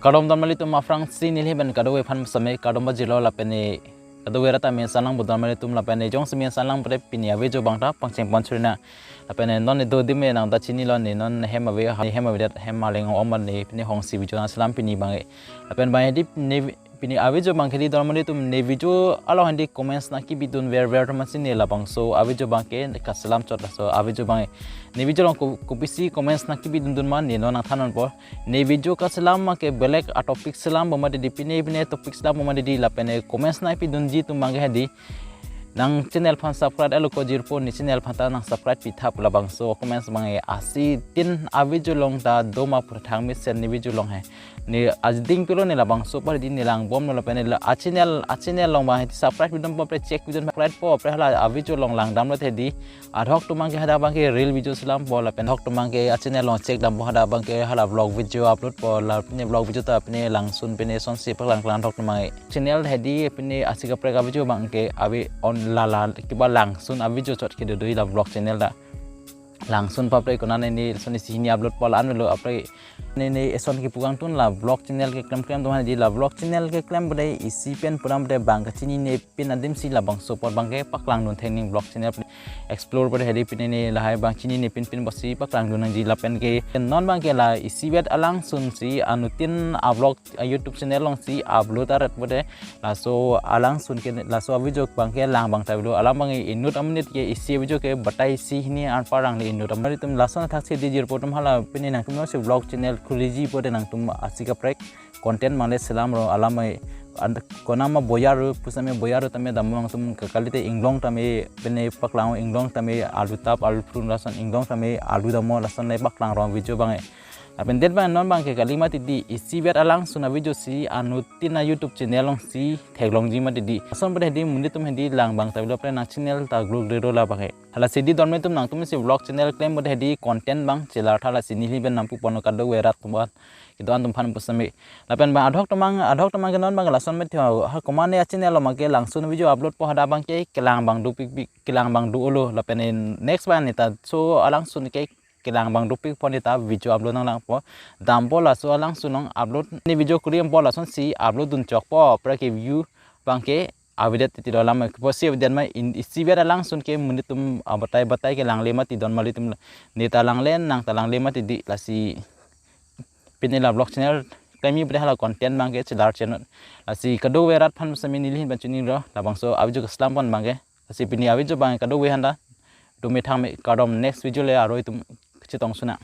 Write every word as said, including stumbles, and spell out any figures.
Kardom don mali atum, aphrangsi neli pen kadokave aphan seme kardom pajirlo lapen kadokave rat amen sanlang budon mali atum lapen jongsi amen sanlang pute pini avideo abang ta pangcheng pon churina. Lapen non do dim nang ta chinilo, ne non hem ave, hem avedet hem aleng om ne pini hongsi video nangselam pini abang. Lapen abang hedi ne pini avideo abang hedi don mali atum, ne video along hedi comments nangkebidun verver atum amatsi ne labangso avideo abang ke kaselam chot, laso avideo abang ne video along ko- kopisi comments nangkebidun dun ma ne non nangthan ponpo. Ne video kaselam abang ke belek a topic selam bom mati di, pine pine topic selam bom mati di lapen comments nangpidunji atum abang ke hedi nang channel aphan subscribe alo ko jirpo, ne channel aphan ta nang subscribe pitha pu labangso comments abang ke. Asi tin avideo along ta do ma pura thang mesen ne video along he. Ne ajiding pilo ne labangso apar di ne lang bomlo lapen ne la a channel, a channel along abang hedi subscribe pidunpo, pre check pidunpo, subscribe po, pre hala avideo along langdamlo hedi adhok atum abang ke hadak abang ke reel video selampo lapen adhok atum abang ke a channel along check dampo, hadak abang ke hala vlog video upload po, la pine vlog video ta pine langsun pine sonsi paklang klang adhok atum abang ke. Channel hedi pine asi kaprek avideo abang ke ave on la la kiba langsun avideo chot kedo do la vlog channel ta. Langsun papre konane ne son isi hini upload po la anlo apre ne ne eson kepu kangtun la vlog channel keklem klem atum hedi, la vlog channel keklem pute isi pen pura pute bang kachinine pin adim si labangso apor abang ke paklang dun thek ning vlog channel pute explore pute hedi pine ne lahai bang chinine pin pin bosi paklang dun nangji lapen ke non abang ke la isivet alangsun si anuttin a vlog a YouTube channel along si upload aret pute laso alangsun ke laso avideo abang ke lang abang ta bilo, alam abang inut amonit ke isi avideo ke batai isi hini anparang le inut amonit atum lason athak si di jirpo atum hala pine nangtum si vlog channel khuliji pute nangtum asi kaprek content abang le selamlo, alam an konama boyaru pusitame boyaru tame damlo nangtum ke kalite inglong tame pine paklang inglong tame alu tap alu phurun lason inglong tame alu damlo lason le paklang rong video abang. Lapen det abang non abang ke kali mati di isivet alangsun avideo si anuttin a YouTube channel along si theklongji mati di. Lason pute hedi monit atum hedi lang abang ta bilo pre nang channel ta gluk rero la abang ke. Hala si di don mali atum nangtum si vlog channel klem pute hedi content abang chelar tha, lasi neli pen nangpu ponlo kadokave rat atum aphan, kedo-an atum aphan pusitame. Lapen abang adhok atum abang, adhok atum abang ke non abang ke lason mati ha komatne a channel along abang ke langsun video upload po, hadak abang ke kelang abang dopikpik, kelang abang do-olo lapen next abang ne ta so alangsun ke kelang abang dopikpo ne ta video upload nanglangpo. Dampo laso alangsun along upload ne video kuri dampo lason si upload dun chokpo, apre ke view abang ke avedet titi do, alam ke pusi avedet ma in isivet alangsun ke monit atum abatai batai ke langle mati don mali atum, ne ta langle nang ta langle mati di, lasi pine la vlog channel klemji pute hala content abang ke chelar channel. Lasi kadokave rat aphan seme neli pen chinilo labangso avideo keselam pon abang ke. Lasi pini avideo abang kadokave aphanta do me thang me, kardom, next video le aro itum chetong suna.